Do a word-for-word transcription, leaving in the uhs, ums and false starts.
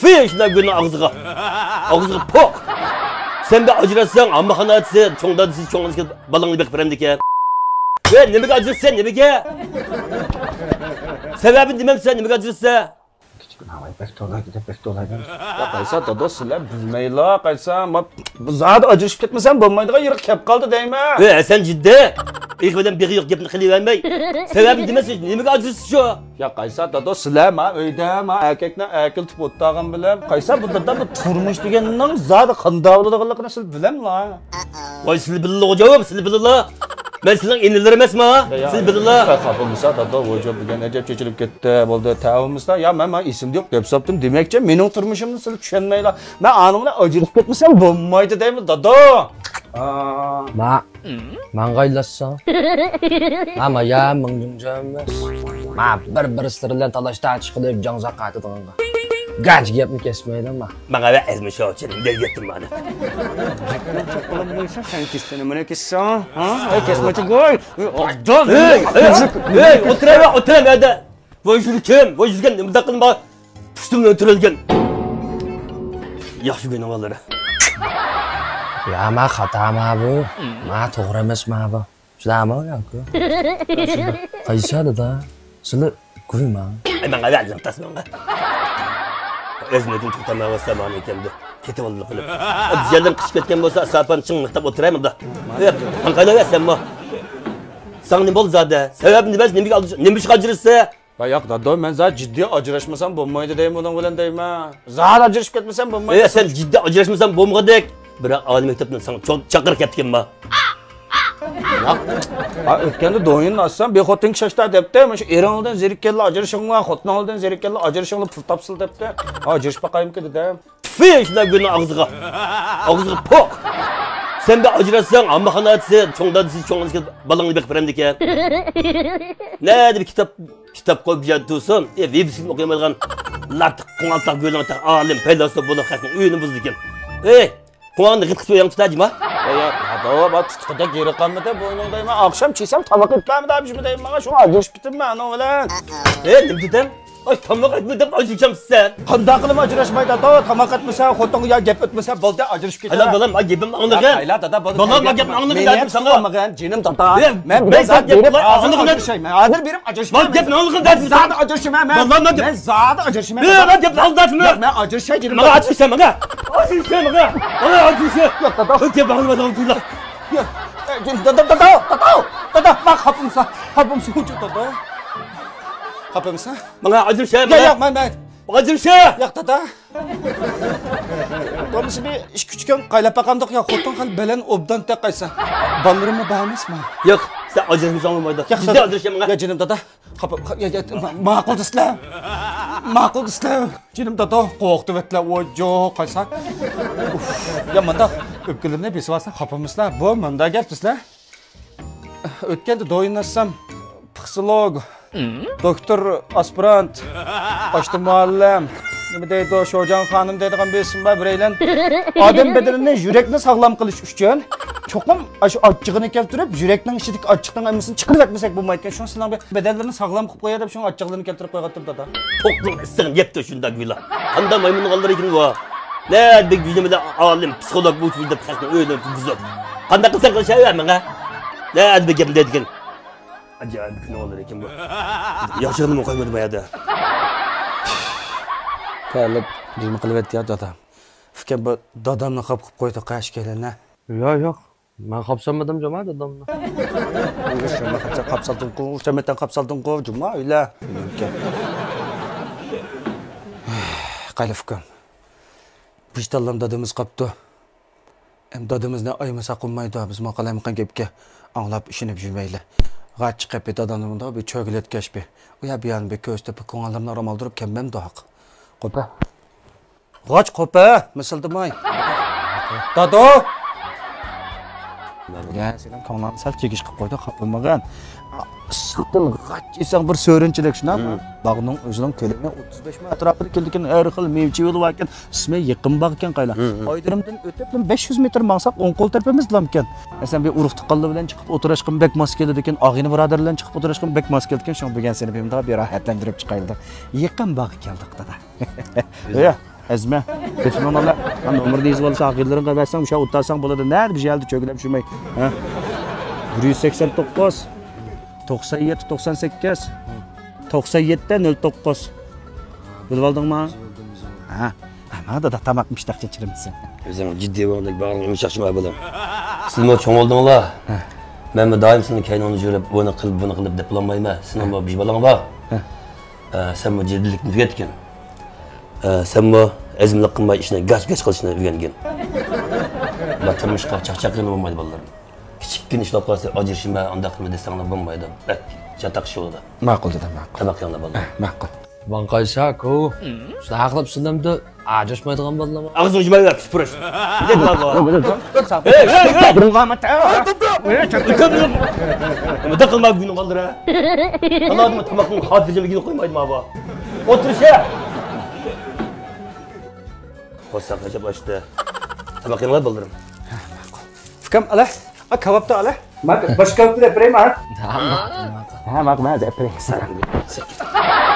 تۈفى، شۇنداق گۈلنىڭ ئاغزىغا. ئاغزىغا پوق. سەن بىر ئاجراشساڭ، ھاممىخانا ئەتىسى، چوڭ دادىسى، چوڭ ئانىسى بالىڭنى بېقىپ بېرەمدىكەن. ۋە نېمىگە ئاجرىشىسەن، نېمىگە؟ سەۋەبىنى دېمەمسەن، نېمىگە ئاجرىشىسەن؟ كىچىك ناۋاي بەك تولايدۇ دەپ بەك تولايدۇ. يا قايسا دادا، سىلەر بىلمەيلا قايسا، ما، بۇ زادى ئاجرىشىپ كەتمىسەم بولمايدىغان يېرىگە كەپ قالدى دەيمەن. ھە، سەن جىددىي؟ ئېغىز بىلەن بېغى يوق گەپنى قىلىۋەرمەي. سەۋەبىنى دېمەسەن، نېمىگە ئاجرىشىسەن شۇ؟ يا قايسا دادا، سىلەر ما ئۆيدە ما ئەركەكنى ئەركىلىتىپ ئولتۇرغان بىلەن، قايسا بۇ دادا، بۇ تۇرمۇش دېگەننىڭ زادى قانداق بولىدىغانلىقىنى سىلەر بىلەملا؟ ۋاي، سىلى بىلىلا غوجاۋۇپ، سىلى بىلىلا. مەن سىلىنىڭ ئىنىلىرى ئەمەسما؟ يا، يا. سىلى بىلىلا. خاپا بولمىسا، دادا، غوجاپ دېگەن ئەجەب چېچىلىپ كەتتى. بولدى، تەۋە بولمىسا، يا، مەن، مەن ئېسىمدە يوق دەپ ساپتىم. دېمەكچى، مېنىڭ تۇرمۇشۇمنى سىلى چۈشەنمەيلا. مەن ئانىڭ بىلەن ئاجرىشىپ كەتمىسەم بولمايدۇ دەيمەن، دادا. ئا. ما، ماڭغايلاشساڭ. ما، ما، يا، مىڭجىڭجا ئەمەس. ما، بىر-بىرسلىرى بىلەن تالاش-تارتىش قىلىپ، جاڭزا قاتىدىغانغا. گاچ گەپنى كەسمەيلى، ما. ماڭا ۋە ئەزمە شوچىنى دەيدىتتىم مانا. گەپنى چوقۇلۇپ بولسا سەن كېسىسەن، مانا كېسىسەن. ھە؟ ئەي، كەسمەچە قوي. ئەي، ئوبدان. ئەي، ئەي، ئەي، ئولتۇراۋە، ئولتۇراۋە يەردە. ۋاي يۈرىكىم، ۋاي يۈرگەن، نېمە دەققىن بار؟ پۇشتۇمنى ئۆلتۈرۈلگەن. ياخشى گۇينىڭ بالىلىرى. يا، ما خاتا ما بۇ. ما توغرا ئەمەس ما بۇ. شۇنداقمۇ ياكى؟ قايسى دادا؟ سىلى گۇيما. ئەي، ماڭا ۋەدىڭ تاسماڭغا. ئۆزۈمدىن توختالمايۋاتسام مانا ئىكەندە. كېتىۋالدىلا قىلىپ. بىزەردىن قىچىپ كەتكەن بولسا، ئاساپان چىڭ نىقتاپ ئولتۇراي مۇندا. ئەي، قاڭقايلاۋەرسەنمۇ. ساڭا نېمە بولدى زادى؟ سەۋەبىنى دېمەس، نېمىگە ئاجر-، نېمە ئىشقا ئاجرىشىسەن؟ ۋاي ياق، دادام، مەن زادى جىددىي ئاجراشمىسام بولمايدۇ دەيمەن بۇنىڭ بىلەن دەيمەن. زادى ئاجرىشىپ كەتمىسەم بولمايدۇ. ئەي، سەن جىددىي ئاجراشمىسام بولمىغۇدەك. بىراق ئالىي مەكتەپتىن ساڭا چوڭ چاقىرىق كەپتىكەنما؟ ياق. ھا، ئۆتكەندە دويىننى ئاچسام، بىر خوتۇن كىشى ئاشتا دەپتۇ. مۇشۇ ئېرىڭدىن زېرىككەنلا ئاجرىشىڭلار، خوتۇنۇڭدىن زېرىككەنلا ئاجرىشىڭلار، پۇل تاپسىلا دەپتۇ. ھا، ئاجرىشىپ باقايمىكىن دېدىم. تۈفى، شۇنداق گۈلنىڭ ئاغزىغا. ئاغزىغا پوق. سەن بىر ئاجراشساڭ، ھاممىخانا ئەتىسى، چوڭ دادىسى، چوڭ ئانىسى بالىڭنى بېقىپ بېرەمدىكەن. نەدە بىر كىتاب، كىتاب قويۇپ بىر يەردە تۇرسۇن. ئە، ۋىۋىسكىنى ئوقۇيالمايدىغان لاتىق، قوڭالتاق گۆلەڭتەق ئالىم، پەيلاسوپ بولۇپ خەقنىڭ ئۆيىنى بۇزىدىكەن. ئەي، قوڭاقنى غىت قىلىپ ئۆيۈڭ تۇتاجىما. ئەي، يا، داۋا بار تۇتقۇدەك يېرى قالمىدى بوينۇڭدا. مەن ئاخشام چىسەم تاماق ئېتىلمىدى ئابىشىم دەيمەن ماڭا، شۇڭا ئاجرىشىپ كېتىممەن ئانىڭ بىلەن. ئەي، نېمە دېدىم؟ ئاي، تاماق ئەتمىدىم، ئاجرىشامسەن. قانداق قىلىپ ئاجراشماي دادا؟ تاماق ئەتمىسە، خوتۇنغا يا گەپ ئۆتمىسە بولدى، ئاجرىشىپ كېتىمەن. ئالا بالام، ئاي، گېپىمنى ئاڭلىغىن. ئايلا دادا، بولدى. بالام، مەن گەپنى ئاڭلىغىن دېدىم ساڭا. ئاڭلىمىغىن، جېنىم دادا. مەن بىلەن زادى بېرىپ ھازىر ئاجرىشايمەن. ھازىر بېرىپ ئاجرىشايمەن. مەن زادى ئاجرىشىمەن مەن. بالام، مەن گەپ، مەن زادى ئاجرىشىمەن. مەن گەپنى ئاڭلىدىڭمۇ؟ ياق، مەن ئاجرىشاي دېدىم. ماڭا ئاجرىشاي، ماڭا. ئاجرىشاي، ماڭا. ماڭا ئاجرىشاي. ياق دادا. گەپنى ئاڭلىمىدىڭ. ياق، دادا، دادا، دادا، دادا، ماڭا خاپىمسەن، خاپىمسەن دادا. خاپىمسەن؟ ماڭا ئاجرىشاي، ماڭا. ياق، ياق، مەن، مەن. ئاجرىشاي. ياق دادا. بولمىسا بىر ئىككى ئۈچ كۈن قايلاپ باقامدۇق يا، خوتۇن خېلى بەلەن ئوبدان تەقەيسە. بالىلىرىممۇ بار ئەمەسمۇ؟ ياق، سەن ئاجراشمىساڭ بولمايدۇ. ياق، جىددىي دادا. ئاجرىشىمەن. يا جېنىم دادا، خاپا، يا، يا، ما-، ماقۇل دېسىلە. ماقۇل دېسىلە. جېنىم دادا، قورقۇتۇۋەتلە، ۋوججو، قايسا. ئۇف، يا مانداق ئۆپكىلىرىنى بېسىۋالسا خاپىمىسىلە. بۇ مۇنداق گەپ دېسىلە. ئۆتكەندە دويۇن ئاچسام، پسىخولوگ، دوكتور، ئاسپىرانت، ئاشتا مۇئەللىم، نېمە دەيدۇ، شوجاڭ خانىم دەيدىغان بىر ئىسىم بار، بىرەيلەن. ئادەم بەدىنىنى، يۈرەكنى ساغلام قىلىش ئۈچۈن چوقۇم ئاشۇ ئاچچىقىنى كەلتۈرۈپ، يۈرەكنىڭ ئىچىدىكى ئاچچىقنىڭ ھەممىسىنى چىقىرىۋەتمىسەك بولمايدىكەن. شۇڭا سىلەرنىڭ بىر بەدەنلىرىنى ساغلام قىلىپ قوياي دەپ، شۇڭا ئاچچىقلىرىنى كەلتۈرۈپ قويۇۋاتىدۇ دادا. توقنىڭ ئىسسىقىنى يەپتۇ شۇنداق گۇيلا. قانداق مايمۇننىڭ بالىلىرى ئىكەن بۇ؟ نە بىر بىلىملىك ئالىم، پسىخولوگ بۇ دەپ خەقنىڭ ئۆيىنى بۇزۇپ. قانداق قىلساڭ قىل، شەۋە ماڭا. نە بىر گەپنى دەيدىكەن. ئاجايىپ كۈننىڭ بالىلىرى ئىكەن بۇ. ياخشىغىنىمۇ قويمىدى ما يەردە. تەلىپ جىم قىلىۋەتتى يا دادام. ئۇكام بۇ دادامنى خاپا قىلىپ قويدۇق ھە ئىككىيلەننى. ياق، ياق. مەن خاپسالمىدىم جۇما دادامنى. سەن قاپسالدىڭغۇ، سەن مەتەن قاپسالدىڭغۇ جۇما ئۆيلە. قايلا ئۇكام. ۋىجدانلام دادىمىز قاپتۇ. ئەم دادىمىزنى ئايىمىساق بولمايدۇ، بىزمۇ قالايمىقان گەپكە ئاڭلاپ ئىشىنىپ يۈرمەيلى. غاچ چىقىپ بىر دادامنى مۇنداق بىر چۆگىلەتكەچ بىر. ئۇ يا بۇ يانى بىر كۆرسىتىپ بىر كۆڭۈللىرىنى ئارام ئالدۇرۇپ كەلمەمدۇ ھاق. قوپە. غاچ قوپە، مىسىلدىماي. دادو! يا، سېنىڭ كۆڭلۈڭنى سەل چېكىش قىلىپ قويدۇق، خاپا بولمىغىن. سىرتتىن غاچ يېسەڭ بىر سۆرۈنچىلىك، شۇنداقمۇ؟ باغنىڭ ئۆزىنىڭ كۆلىمى ئوتتۇز بەش مىڭ ئەتراپىدا كېلىدىكەن، ھەر خىل مېۋە-چېۋىلەر باركەن، ئىسمى يېقىن باغ ئىكەن قايلا. ئايرىمدىن ئۆتۈپ بەش يۈز مېتىر ماڭساق ئوڭ قول تەرىپىمىز لامكەن. مەسىلەن، بىر ئۇرۇق-تۇغقانلار بىلەن چىقىپ ئولتۇرۇشقىمۇ بەك ماس كېلىدىكەن، ئاغىنە بۇرادەرلەر بىلەن چىقىپ ئولتۇرۇشقىمۇ بەك ماس كېلىدىكەن، شۇڭا بۈگۈن سېنى بىر مۇنداق بىر راھەتلەندۈرۈپ چىقايلى دەپ. يېقىن باغقا كەلدۇق، دادا. يا. ئەزمە. تېلېفون نومۇرنى يېزىپ ئالساڭ، ئاخىرلىرىڭغا بەرسەڭ، مۇشۇ ئولتۇرساڭ بولىدۇ. نەدە بىر يەردە چۆگىلەپ يۈرمەي. ھە؟ بىر يۈز سەكسەن توققۇز، توقسان يەتتە، توقسان سەككىز، توقسان يەتتە، نۆل توققۇز. بىلىۋالدىڭمۇ؟ ھە. ھە، ماڭا دادا تاماق مۇشتاق چېچىرىمسەن. ئۆزۈڭ جىددىي بولغاندەك باغرىڭ يۇمشاقشىما بالام. سىلمۇ چوڭ بولدۇڭلار. ھە. مەنمۇ دائىم سېنىڭ كەينىڭدە يۈرۈپ، بۇنى قىل، بۇنى قىل دەپ بولالمايمەن. سېنىڭمۇ بىر بالىڭ بار. ھە. ئە، سەنمۇ جىددىيلىكنى تۈگەتكىن. ئە، سەنمۇ ھەزىملىك قىلماي ئىشنى گاچ-گاچ قىلىشنى ئۆگەنگىن. بۇ تۇرمۇشقا چاقچاق قىلغىلى بولمايدۇ بالىلىرىم. كىچىككىنە ئىش بولۇپ قالسا، ئاجرىشىمەن، ئانداق قىلما دېسەڭلار بولمايدۇ. بەك چاتاق ئىش بولىدۇ. ماقۇل دېدىم، ماقۇل. تاماق يەڭلار بالىلار. ئە، ماقۇل. ۋاڭقايشا كو، شۇنداق قىلىپ سىلەمدە ئاجراشمايدىغان بالىلارمۇ؟ ئاغزىڭنى يۇماي بەر، پىس پۇرۇش. ھەي، ھەي، ھەي! مۇنداق قىلما، گۈنى قالدۇر ھە. ئانادىمۇ تاماقنىڭ خاتىرجەملىكىنى قويمايدۇ ماۋۇ. ئولتۇرۇش ھە. قورساق ئاچاپ ئاچتى. تاماق يەڭلار بالىلىرىم. ئۇكام، ئالا. ئا، كاۋاپتا ئالا. ماقۇل. باشقا كاۋاپتا ئەپەرەيمۇ ھە؟ ھە، ماقۇل، ماقۇل. ھە، ماقۇل، مەن ئەپەرەي. ساراڭ.